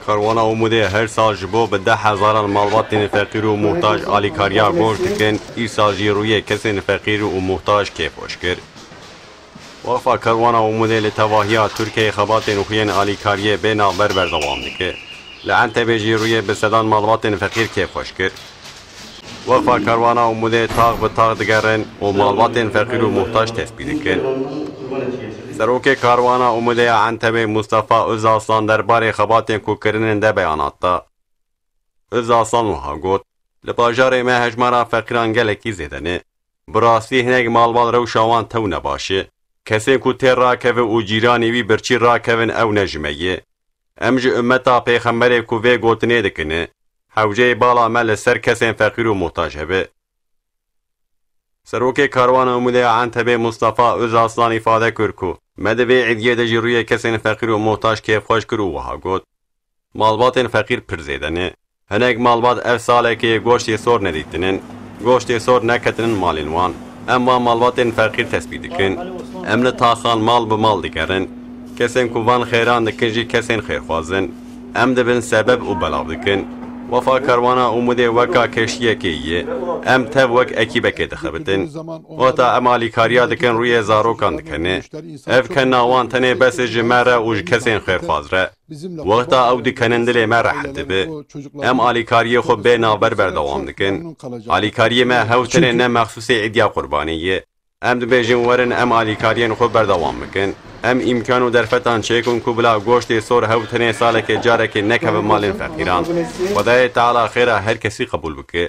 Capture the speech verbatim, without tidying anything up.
Karwana Umudê her sal ji bo bi deh hezaran malbatên feqîr û muhtac alîkariya goşt dikin, îsal jî rûyê kesên feqîr û muhtac kêfxweş kir. Weqfa Karwana Umudê li tevahiya Tirkiyeyê xebatên xwe yên alîkariyê bê navber berdewam dike. Li Entebê jî rûyê bi sedan malbatên feqîr kêfxweş kir. Weqfa Karwana Umudê tax bi tax digerin û malbatên feqîr û muhtac tespît dikin. Serokê Karwana Umudê ya Entebê Mustafa Özaslan derbarê xebatên ku kirinin de beyanat da. Özaslan wiha got, Li bajarê me hejmara feqîran gelekî zêde ne. Bi rastî hinek malbat rewşa wan tewne baş e. Kesên ku tê rakeve û cîranê wî birçî rakevin ew ne ji me ye. Em ji ummeta pêxemberê ku vê gotinê dikine, hewceyê bala me li ser kesên feqîr û muhtac hebe. Serokê Karwana Umudê ya Entebê Mustafa Özaslan îfade kir ku me di vê îdiyê de jî rûyê kesên feqîr û muhtac kêfxweş kir û wiha got, Malbatên feqîr pir zêde ne. Hinek malbat ev salekê goştê sor nedîtinin. Goştê sor neketinin malên wan. Em van malbatên feqîr tespît dikin. Em li taxan mal bi mal digerin. Kesên ku van xêran dikin jî kesên xêrxwaz in. Em dibin sebeb û belav dikin. Wefa Karwana Umudê weka keştiyekê ye. Em tev wek ekîbekê dixebitin. Wexta em alîkariya dikin rûyê zarokan dikene. Ev kena wan tenê bes e ji me re û ji kesên xêrxwaz re. Wexta ew dikenin dilê me rehet dibe. Em alîkariyê xwe bê navber berdewam dikin. Alîkariyê me hew tenê ne mexsûsê îdiya qurbanê ye. Em dibêjin werin em alîkariyên xwe berdewam bikin. Em îmkan û derfetan çêkin ku bila goştê sor hew tenê salekê carekê nekeve malên feqîran. Xwedayê Teala xêra her kesî qebûl bike.